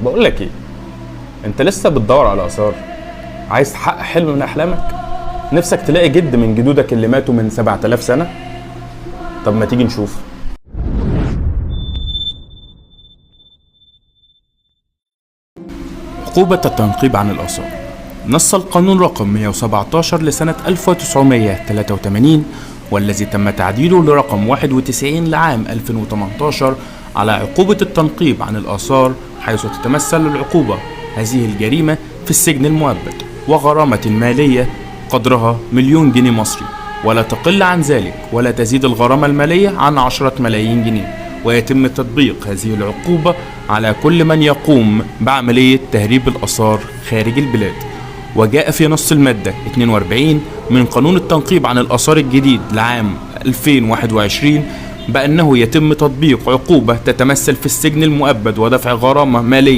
بقول لك ايه، انت لسه بتدور على اثار؟ عايز تحقق حلم من احلامك؟ نفسك تلاقي جد من جدودك اللي ماتوا من 7000 سنة؟ طب ما تيجي نشوف. عقوبة التنقيب عن الآثار. نص القانون رقم 117 لسنة 1983 والذي تم تعديله لرقم 91 لعام 2018 على عقوبة التنقيب عن الآثار، حيث تتمثل العقوبة هذه الجريمة في السجن المؤبد وغرامة مالية قدرها 1,000,000 جنيه مصري، ولا تقل عن ذلك ولا تزيد الغرامة المالية عن 10 ملايين جنيه. ويتم تطبيق هذه العقوبة على كل من يقوم بعملية تهريب الآثار خارج البلاد. وجاء في نص المادة 42 من قانون التنقيب عن الآثار الجديد لعام 2021 بأنه يتم تطبيق عقوبة تتمثل في السجن المؤبد ودفع غرامة مالية